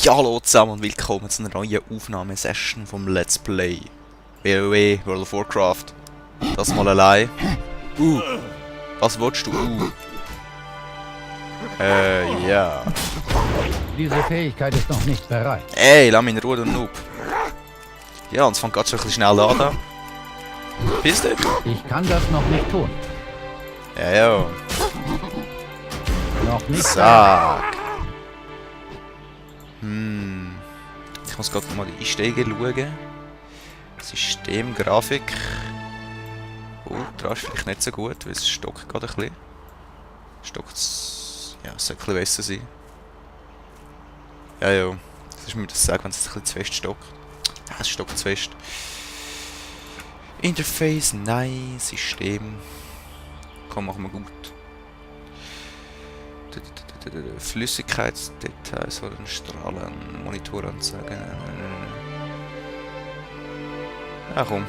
Ja, hallo zusammen und willkommen zu einer neuen Aufnahmesession vom Let's Play WoW World of Warcraft. Das mal allein. Was willst du? Ja. Diese Fähigkeit ist noch nicht bereit. Ey, lass mich in Ruhe, du Noob. Ja, und es fängt gerade schon ein bisschen schnell an da. Bist du? Ich kann das noch nicht tun. Ja, ja. Noch nicht. Zack. Ich muss gerade mal die Einsteiger schauen. System, Grafik. Oh, da ist vielleicht nicht so gut, weil es stockt gerade ein bisschen. Stockt es. Ja, es sollte ein bisschen besser sein. Ja, ja. Das ist mir das sagen, wenn es ein bisschen zu fest stockt. Ja, es stockt zu fest. Interface, nein. System. Komm, machen wir gut. Flüssigkeitsdetails sollen Strahlen, Monitoranzeigen. Ja, komm.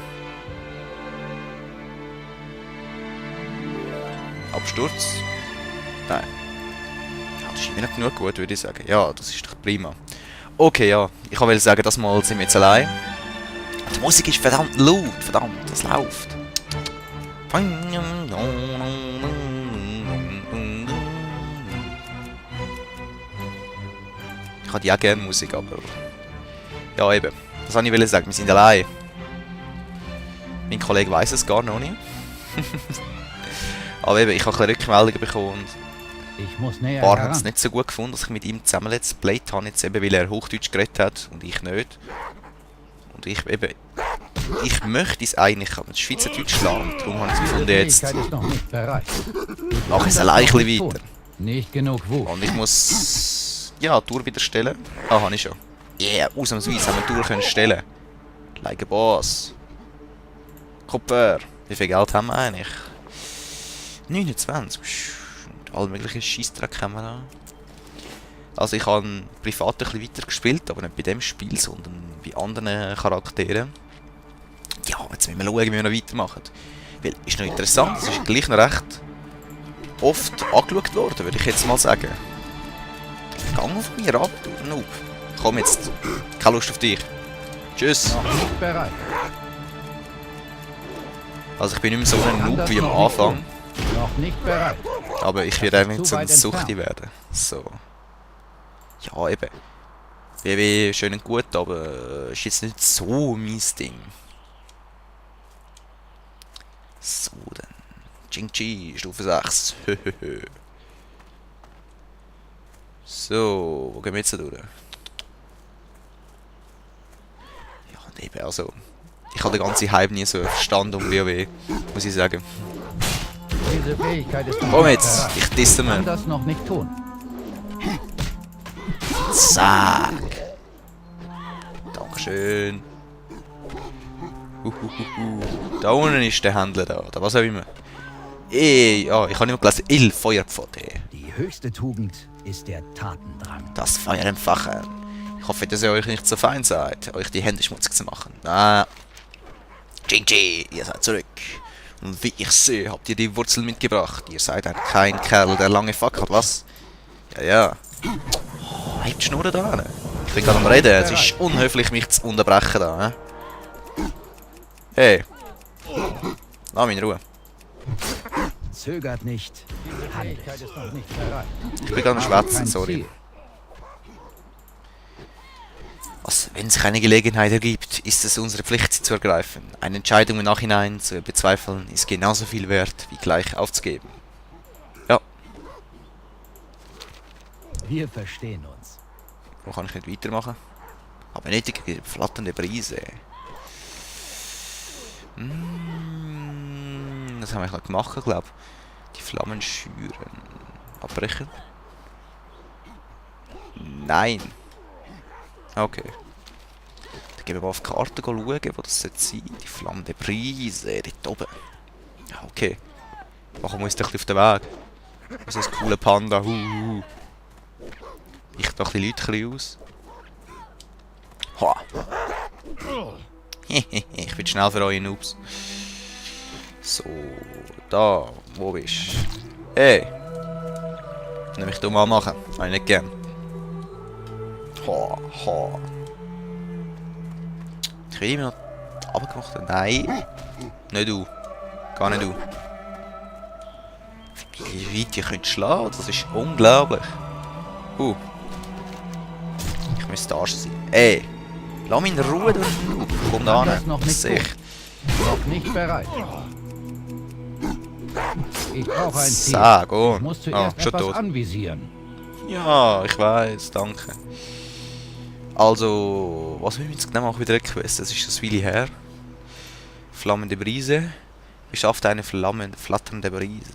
Absturz? Nein. Ja, das ist immer noch genug gut, würde ich sagen. Ja, das ist doch prima. Okay, ja. Ich wollte sagen, das Mal sind wir jetzt allein. Die Musik ist verdammt laut. Verdammt, das läuft. Ich habe ja gerne Musik, aber... Ja, eben. Das wollte ich sagen. Wir sind allein. Mein Kollege weiss es gar noch nicht. Aber eben, ich habe ein bisschen Rückmeldungen bekommen und Ich muss näher ein paar haben heran. es nicht so gut gefunden, dass ich mit ihm zusammen Let's Played habe, jetzt eben, weil er Hochdeutsch geredet hat und ich nicht. Und ich eben... Ich möchte es eigentlich, aber das Schweizerdeutsch lernen, darum habe ich es Diese gefunden, jetzt Fähigkeit ist noch nicht bereit. mache ich es allein ein bisschen weiter. Nicht genug Wut. Und ich muss... Ja, die Tour wieder stellen. Ah, habe ich schon. Yeah, ausnahmsweise haben wir die Tour können stellen. Like a Boss. Kupfer. Wie viel Geld haben wir eigentlich? 29. Und alle möglichen Scheissdreck haben wir da. Also ich habe privat ein bisschen weiter gespielt, aber nicht bei dem Spiel, sondern bei anderen Charakteren. Ja, jetzt müssen wir schauen, wie wir noch weitermachen. Weil, ist noch interessant, es ist gleich noch recht oft angeschaut worden, würde ich jetzt mal sagen. Gang von mir ab, du Noob. Komm jetzt. Keine Lust auf dich. Tschüss. Noch nicht bereit. Also ich bin nicht mehr so ein Noob wie am Anfang. Noch nicht bereit. Aber ich werde eigentlich zu zu einem weit Suchti entfernt. werden. So. Ja, eben. WW schön und gut, aber ist jetzt nicht so mein Ding. So, dann. Jing-Chi, Stufe 6. So, wo gehen wir jetzt durch? Ja, und eben, also... Ich habe den ganzen Hype nie so verstanden um WoW, muss ich sagen. Diese Fähigkeit ist noch Komm nicht jetzt, bereit. ich disse Ich kann mir. das noch nicht tun. Zack. Dankeschön. Da unten ist der Händler da, oder was auch immer. Ja, ich habe nicht mehr gelesen. Il Feuerpfote. Die höchste Tugend ist der Tatendrang. Das Feuer entfachen. Ich hoffe, dass ihr euch nicht so fein seid, euch die Hände schmutzig zu machen. Na. Jinji, ihr seid zurück. Und wie ich sehe, habt ihr die Wurzel mitgebracht. Ihr seid kein Kerl, der lange Fack hat, was? Ja, ja. Oh, hebt die Schnur da hin. Ich bin gerade am Reden, es ist unhöflich, mich zu unterbrechen da. He? Hey. Lass mich in Ruhe. Zögert nicht. Diese Fähigkeit ist noch nicht bereit. Ich bin gerade am Habe Schwätzen, kein sorry. Ziel. Also, wenn sich eine Gelegenheit ergibt, ist es unsere Pflicht, sie zu ergreifen. Eine Entscheidung im Nachhinein zu bezweifeln, ist genauso viel wert, wie gleich aufzugeben. Ja, Wir verstehen uns. wo kann ich nicht weitermachen? Aber nicht die flatternde Brise. Das haben wir noch gemacht, glaube ich. Die Flammen schüren. Abbrechen? Nein. Okay. Dann gehen wir mal auf die Karte schauen, wo das sein sollte. Die flammende Brise, dort oben. Ja, okay. Machen wir uns doch ein bisschen auf den Weg. Was ist das coole Panda? Ich da ein bisschen Leute aus. Ha. Ich bin schnell für eure Noobs. So, da, wo bist du? Hey! Nimm mich du mal machen, habe ich nicht gern. Ha, ha. Ich will immer noch runtergemacht. Nein. Nicht du. Gar nicht du. Wie weit ihr könnt schlagen, das ist unglaublich. Ich müsste da sein. Ey! Lass mich in Ruhe, du. Komm da Das noch hin. nicht Sicht. Noch nicht bereit. Ich brauche ein Ziel. Sag, oh. Ich muss Ah, zuerst schon etwas tot. anvisieren. Ja, ich weiß, danke. Also, was will ich jetzt genau machen bei der Quest? Das ist das Weile her. Flammende Brise. Beschafft eine flatternde Brise.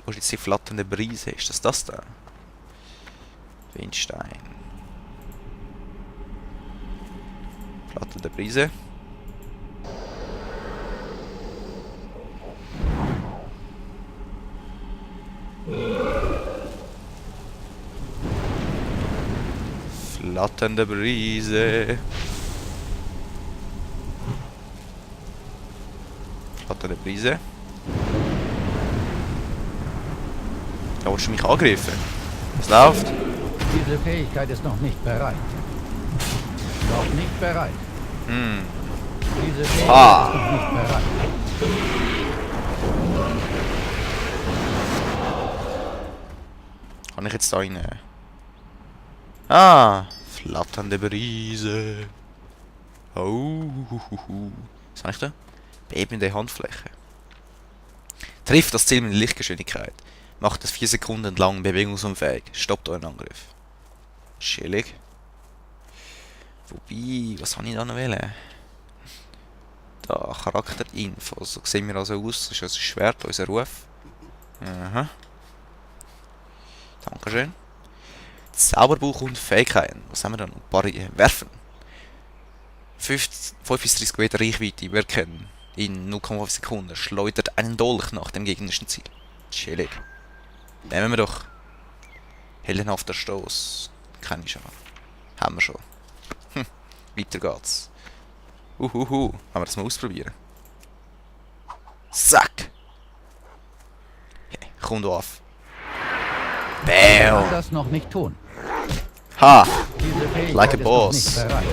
Wo ist jetzt die flatternde Brise? Ist das da? Windstein. Flatternde Brise. Flatternde Brise. Flatternde Brise. Da willst du mich angreifen. Was läuft? Diese Fähigkeit ist noch nicht bereit. Noch nicht bereit. Hm. Diese Fähigkeit Ah. ist noch nicht bereit. Kann ich jetzt da rein? Ah, flatternde Brise. Oh, was habe ich da? Bebende Handfläche. Trifft das Ziel mit Lichtgeschwindigkeit. Macht es 4 Sekunden lang bewegungsunfähig. Stoppt euren Angriff. Chillig. Wobei, was habe ich da noch wählen? Da, Charakterinfo. So sehen wir also aus. Das ist unser Schwert, unser Ruf. Aha. Dankeschön. Zauberbuch und Fähigkeiten. Was haben wir da noch? Werfen. 5 bis 30 Meter Reichweite wirken in 0,5 Sekunden. Schleudert einen Dolch nach dem gegnerischen Ziel. Chillig. Nehmen wir doch. Heldenhafter Stoß. Kenn ich schon. Haben wir schon. Weiter geht's. Wollen wir das mal ausprobieren? Zack! Okay, komm du auf. Ich kann Bam! das noch nicht tun. Ha! Diese Fähigkeit Like a ist boss. noch nicht bereit.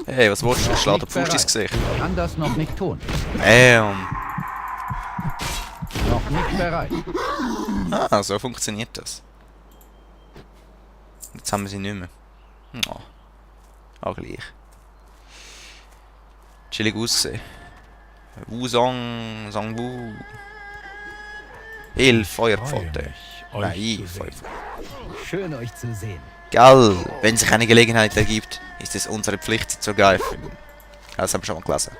Hey, was willst du? Ich schlage Nicht den Fuß ins bereit. Gesicht. Ich kann das noch nicht tun. Bam! Noch nicht bereit. Ah, so funktioniert das. Jetzt haben wir sie nicht mehr. Oh. Auch gleich. Chillig aussehen. Wusong, Sangwu. Feuerpfote. Nein, Feuerpfote. Schön, euch zu sehen. Gell, wenn sich eine Gelegenheit ergibt, ist es unsere Pflicht, sie zu ergreifen. Das haben wir schon mal gelesen.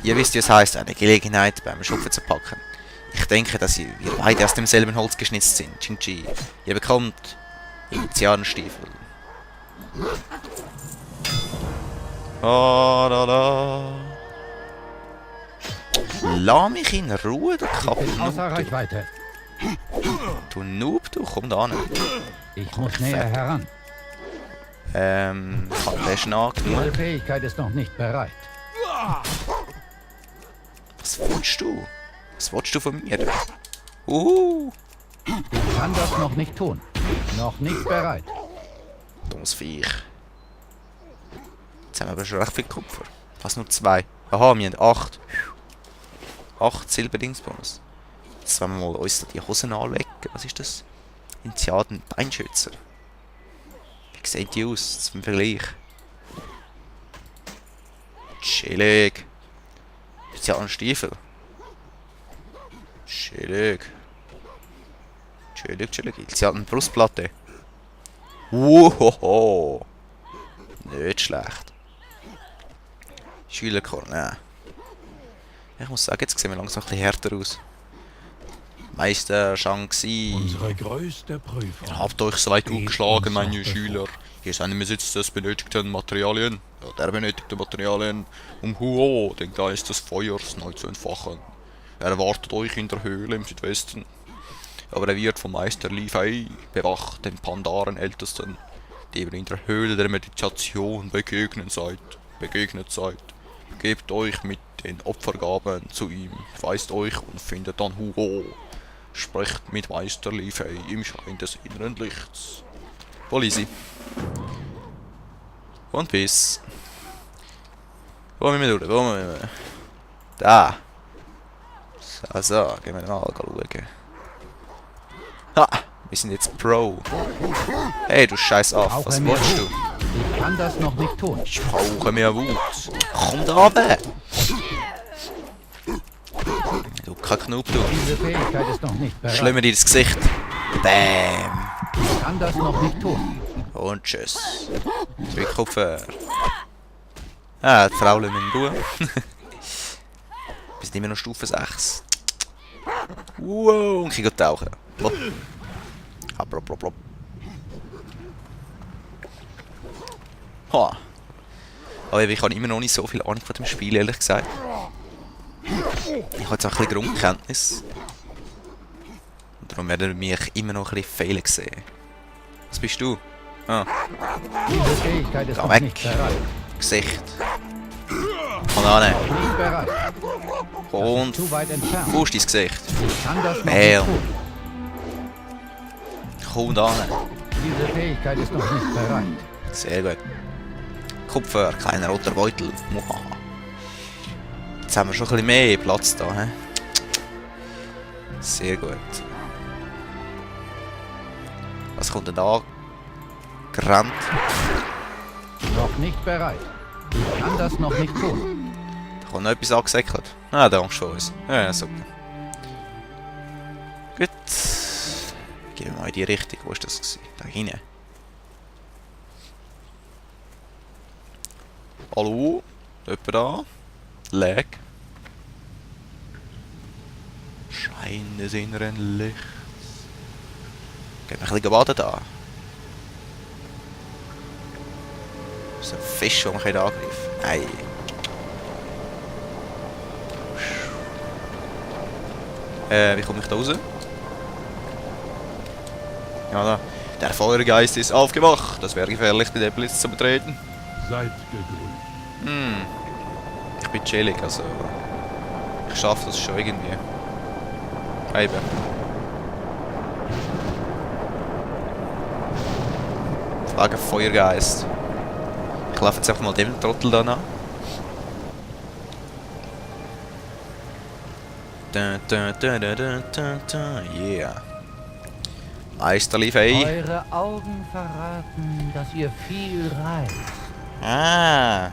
Ihr wisst, wie es heißt, eine Gelegenheit beim Schopfen zu packen. Ich denke, dass wir beide aus demselben Holz geschnitzt sind. Ching-Chi. Ihr bekommt Initialenstiefel. Oh, da, da. Lass mich in Ruhe, du Bin außer Kappnoob. Reichweite. Du Noob, du komm da hin. Ich muss näher heran. Der ist nah genug. Diese Fähigkeit ist noch nicht bereit. Was willst du? Was willst du von mir? Ich kann das noch nicht tun. Noch nicht bereit. Dummes Viech. Jetzt haben wir aber schon recht viel Kupfer. Fast nur 2. Aha, wir haben 8. 8 Silberdingsbonus. Jetzt wollen wir mal uns die Hosen anlegen. Was ist das? Initiaten Beinschützer. Wie sehen die aus? Zum Vergleich. Chillig. Initiaten Stiefel. Chillig. Chillig. Initiaten Brustplatte. Wohoho. Nicht schlecht. Schülerkorn, nein. Ich muss sagen, jetzt sehen wir langsam ein bisschen härter aus. Meister Shang-Xi. Unsere größte Prüfung. Ihr habt euch so weit gut geschlagen, meine uns noch Schüler. Hier ist ein Besitz des benötigten Materialien. Ja, der benötigte Materialien, um Huo, den Geist des Feuers, neu zu entfachen. Er erwartet euch in der Höhle im Südwesten. Aber er wird vom Meister Li Fei bewacht, dem Pandaren-Ältesten, dem ihr in der Höhle der Meditation begegnet seid. Gebt euch mit den Opfergaben zu ihm, weist euch und findet dann Huo. Sprecht mit Meister Li Fei im Schein des inneren Lichts. Voll easy. Und bis. Wo müssen wir durch? Wo müssen wir? Da. So, gehen wir mal schauen. Ha! Wir sind jetzt Pro. Hey, du scheiß auf. Was willst du? Ich kann das noch nicht tun. Ich brauche mehr Wut. Komm da runter! Du Kacknoob, du. Diese Fähigkeit ist noch nicht bereit. Schlimmer dir ins Gesicht. Bam! Ich kann das noch nicht tun. Und tschüss. Rückkopfer. Ah, die Frau lässt mich in Ruhe. Wir sind immer noch Stufe 6. Wow, und ich gehe tauchen. Plop. Ah, plop, plop, plop. Ha. Aber ich habe immer noch nicht so viel Ahnung von dem Spiel, ehrlich gesagt. Ich habe jetzt auch ein bisschen Grundkenntnis. Und darum werden wir mich immer noch ein bisschen fehlen sehen. Was bist du? Ah, Diese Fähigkeit ist Geh noch weg. nicht bereit. Gesicht. Komm da hin. Nicht bereit. Und Zu weit entfernt. Fuß dein Gesicht. Ich kann das noch Bam. nicht tun. Komm da hin. Diese Fähigkeit ist noch nicht bereit. Sehr gut. Kupfer, kleiner roter Beutel. Muhaha. Jetzt haben wir schon ein bisschen mehr Platz da. He? Sehr gut. Was kommt denn da? Gerannt. Noch nicht bereit. Ich kann das noch nicht tun. Da kommt noch etwas angesäckelt. Ah, der Angst vor uns. Ja, super. Gut. Gehen wir mal in die Richtung. Wo war das gewesen? Da hinten. Hallo? Jemand da? Lag? Schein des inneren Lichts. Gehen wir ein bisschen baden da. Das ist ein Fisch, den man angreifen kann. Nein. Wie komme ich da raus? Ja, da. Der Feuergeist ist aufgewacht. Das wäre gefährlich, den Blitz zu betreten. Seid gegrüßt. Ich bin chillig, also... Ich schaffe das schon irgendwie. Eben. Frage Feuergeist. Ich laufe jetzt einfach mal dem Trottel da nach. Yeah. Meisterli Fei. Eure Augen verraten, dass ihr viel reist. Ah,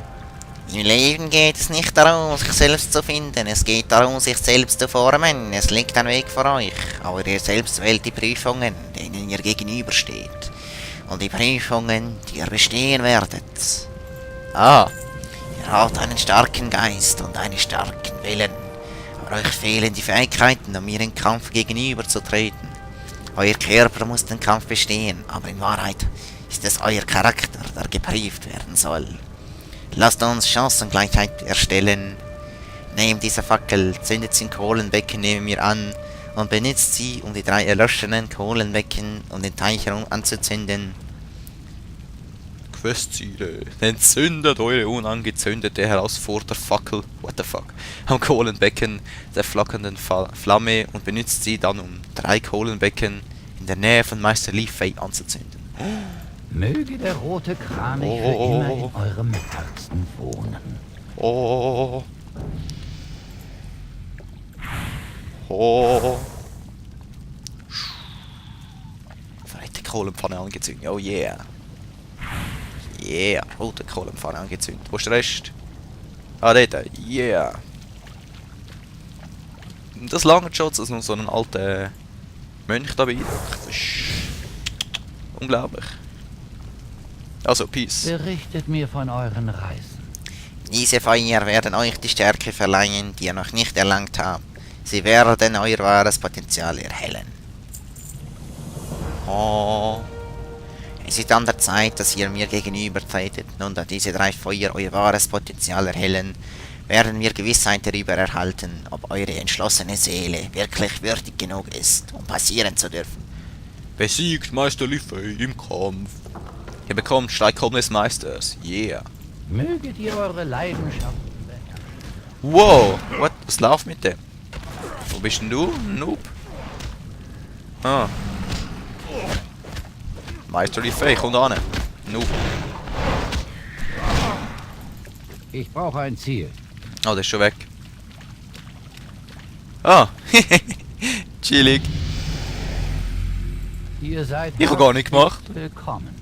im Leben geht es nicht darum, sich selbst zu finden. Es geht darum, sich selbst zu formen. Es liegt ein Weg vor euch, aber ihr selbst wählt die Prüfungen, denen ihr gegenübersteht. Und die Prüfungen, die ihr bestehen werdet. Ah, ihr habt einen starken Geist und einen starken Willen. Aber euch fehlen die Fähigkeiten, um mir im Kampf gegenüberzutreten. Euer Körper muss den Kampf bestehen, aber in Wahrheit ist es euer Charakter, der geprüft werden soll. Lasst uns Chancengleichheit erstellen. Nehmt diese Fackel, zündet sie in Kohlenbecken neben mir an und benutzt sie, um die 3 erloschenen Kohlenbecken und den Teich herum anzuzünden. Questziele. Entzündet eure unangezündete Herausforderfackel, what the fuck, am Kohlenbecken der flackernden Flamme und benutzt sie dann, um 3 Kohlenbecken in der Nähe von Meister Li Fei anzuzünden. Möge der rote Kranich für immer in eurem Herzen wohnen. Oh. Oh. Fette Kohlenpfanne angezündet, oh yeah. Yeah, rote Kohlenpfanne angezündet. Wo ist der Rest? Ah, dort. Yeah. Das lange schon, dass noch so einen alten Mönch da beeindruckt. Das ist unglaublich. Also, Peace. Berichtet mir von euren Reisen. Diese Feuer werden euch die Stärke verleihen, die ihr noch nicht erlangt habt. Sie werden euer wahres Potenzial erhellen. Oh. Es ist an der Zeit, dass ihr mir gegenübertretet. Nun, da diese 3 Feuer euer wahres Potenzial erhellen, werden wir Gewissheit darüber erhalten, ob eure entschlossene Seele wirklich würdig genug ist, um passieren zu dürfen. Besiegt Meister Li Fei im Kampf. Ihr bekommt Steigkolben des Meisters. Yeah. Möget ihr eure Leidenschaften beherrschen. Wow, what? Was läuft mit dem? Wo bist denn du? Noob? Ah. Meisterly Fee, kommt an. Nu. Ich brauche ein Ziel. Oh, der ist schon weg. Ah, chillig. Ihr seid Ich habe gar nicht gemacht. willkommen.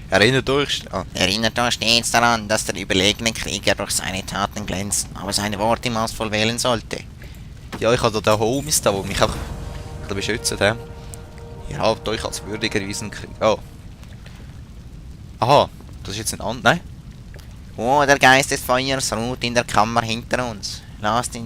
Erinnert euch. Ah, Erinnert euch stets daran, dass der überlegene Krieger durch seine Taten glänzt, aber seine Worte maßvoll wählen sollte. ja, ich habe da den Homies da, der mich einfach beschützen. He? Ihr habt euch als würdig erwiesen. Oh. Aha, das ist jetzt ein Nein? Oh, der Geist des Feuers ruht in der Kammer hinter uns. Lasst ihn